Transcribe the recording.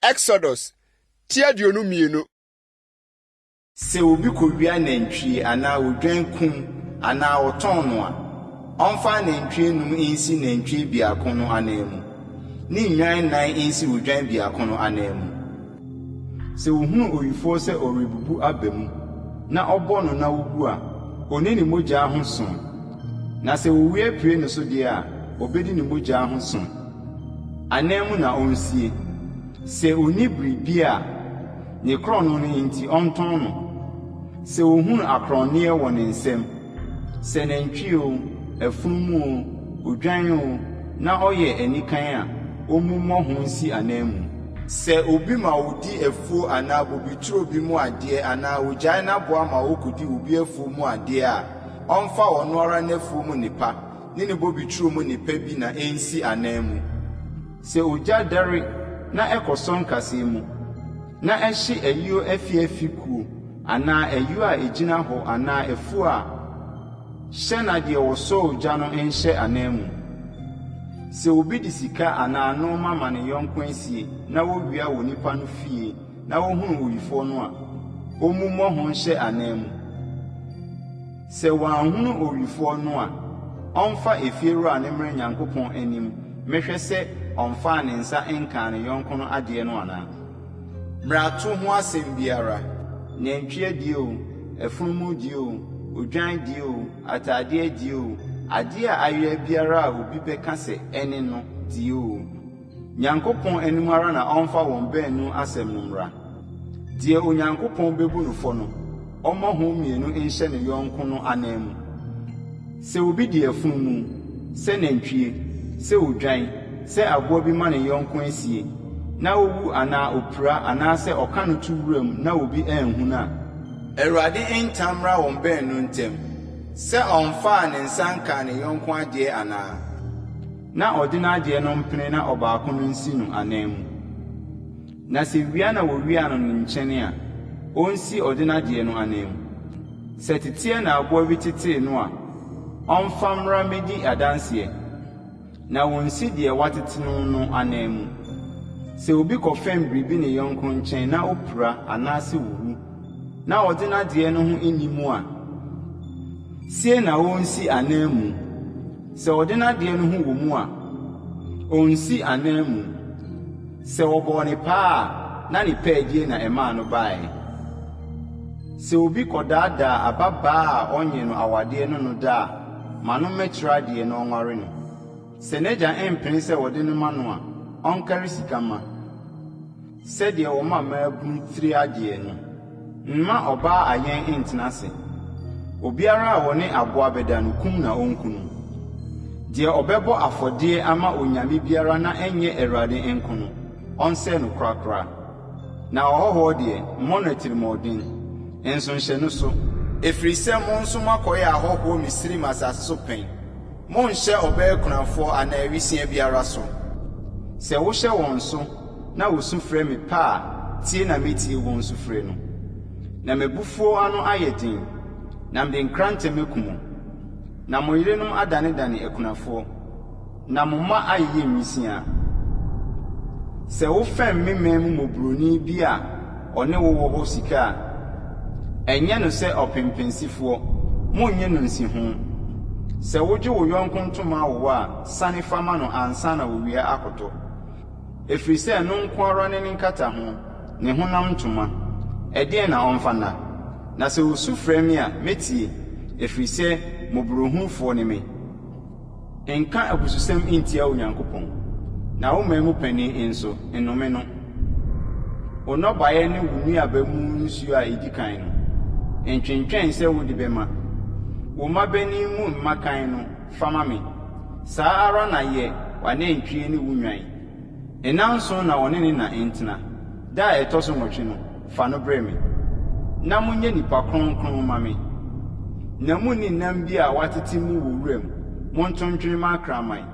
Exodus ti 22. Sɛ obi kowia nantwie anaa odwan kum anaa ɔtɔn no a, ɔmfa anantwie num nsi nantwie biako no ananmu, ne nnwan nnan nsi odwan biako no ananmu. Sɛ ohunu owifoɔ sɛ ɔrebubu aba mu, na ɔbɔ no na owu a, onni ne mogya ho so. Na sɛ owia pue ne so deɛ a, obedi ne mogya ho so. Ananmu na onsie. Sɛ onni biribi a, ne korɔno no nti ɔntɔn no. Sɛ ohunu akorɔnneɛ wɔ ne nsam, sɛ nantwie oo, afunumu oo, odwan oo, na ɔyɛ anikan a, ommu mmɔ ho nsi ananmu. Sɛ obi ma odi afuo anaa bobeturo bi mu adeɛ anaa ogyae n'aboa ma okodi obi afuo mu adeɛ a, ɔmfa ɔno ara n'afuo mu nnepa ne ne bobeturo mu nnepa bi na ensi ananmu. Sɛ ogya dɛre na ɛkɔsɔ nkasɛɛ mu, na ɛhye ayuo afiafi kuo anaa ayuo a ɛgyina hɔ anaa afuo a, hyɛ na deɛ ɔsɔɔ ogya no nhyɛ ananmu. Sɛ obi de sika anaa nnoɔma ma ne yɔnko asie na wɔwia wɔ nipa no fie na wɔhunu owifoɔ no a, ɔmmu mmɔ ho nhyɛ ananmu. Sɛ wɔanhunu owifoɔ no a, ɔmfa efiewura no mmrɛ Nyankopɔn anim mmɛhwɛ sɛ ɔmfaa ne nsa nkaa ne yɔnko no adeɛ no anaa. Mmarato ho asɛm biara, nantwie deɛ oo, afunumu deɛ oo, odwan deɛ oo, ataadeɛ deɛ oo, adeɛ a ayera biara a obi bɛka sɛ ɛne no deɛ oo, Nyankopɔn anim ara na ɔmfa wɔn baanu asɛm no mmra. Deɛ Onyankopɔn bɛbu no fɔ no, ɔmmɔ ho mmienu nhyɛ ne yɔnko no ananmu. Sɛ obi de afunumu, sɛ nantwie, sɛ odwan, sɛ aboa bi ma ne yɔnko asie, na ɔwu anaa ɔpira anaasɛ ɔka no to wuram na obi anhunu a. Awurade ntam mmra wɔn baanu ntam, sɛ ɔmfaa ne nsa nkaa ne yɔnko adeɛ anaa. Na ɔde n'adeɛ no mpene na ɔbaako no nsi no ananmu. Na sɛ wia na wɔwiaa no ne nkyɛn a, ɔnsi ɔde n'adeɛ no ananmu. Sɛ teteɛ na aboa bi tetee no a, ɔmfa mmra mmɛdi adanseɛ, na wɔnsi deɛ watete no no ananmu. Sɛ obi kɔfɛm biribi ne yɔnko nkyɛn na ɔpira anaasɛ ɔwu, na ɔde n'adeɛ no ho nni mu a, sie na ɔnsi ananmu. Sɛ ɔde n'adeɛ no ho wɔ mu a, ɔnsi ananmu. Sɛ wɔbɔɔ no paa a, na ne pɛɛdie na ɛmaa no baeɛ. Sɛ obi kɔdaadaa ababaa a ɔnyee no awadeɛ ne no da a, ma no mmɛkyerɛ adeɛ na ɔnware no. Sɛ n'agya mpene sɛ wɔde no ma no a, ɔnkari sika mma. Sɛdeɛ wɔma mmaabunu tiri adeɛ no. Mma ɔbaa ayɛn ntena ase. Obiara a ɔne aboa bɛda no, kum na ɔnku no. Deɛ ɔbɛbɔ afɔdeɛ ama onyame biara na ɛnyɛ Awurade nko no, ɔnsɛe no korakora. Na ɔhɔhoɔ deɛ, mmɔ no atirimuɔden, nso nhyɛ no so. Ɛfiri sɛ mo nso moakɔyɛ ahɔhoɔ Misraim asase so pɛn. Monnhyɛ ɔbaa kunafoɔ anaa awisiaa biara so. Sɛ wohyɛ wɔn so na wɔsu frɛ me pɛ a, tie na mɛtie wɔn sufrɛ no. Na m'abufuo ano ayɛ den, na mede nkrantɛ maku mo, na mo yerenom adanedane akunafoɔ, na mo mma ayeyɛ nwisiaa. Sɛ wofɛm me man mu mmɔborɔni bi a ɔne wo wɔ hɔ sika a, ɛnyɛ no sɛ ɔpempensifoɔ, monnye no nsiho. Sɛ wogye wo yɔnko ntoma awowa a, sane fa ma no ansa na owia akɔtɔ. Ɛfiri sɛ ɛno nko ara ne ne nkataho, ne honam ntoma. Ɛdeɛn na ɔmfa nna? Na sɛ ɔsu frɛ me a, mɛtie, ɛfiri sɛ mmɔborɔhunufoɔ ne me. Nka abususɛm ntia Onyankopɔn, na wo man mu panin nso, nnome no. Wo nnɔbaeɛ ne wo nnuaba mu nsuo a ɛdi kan no, ntwentwɛn sɛ wode bɛma. Wo mmabanin mu mmakan no, fa ma me. Saa ara na yɛ w'anantwie ne wo nnwan. Nnanson na ɔne ne na ntena, da a ɛtɔ so nwɔtwe no, fa no brɛ me. Na monyɛ nnipa kronkron mma me. Na munni nam bi a wɔatete mu wɔ wuram, monto ntwene mma akraman.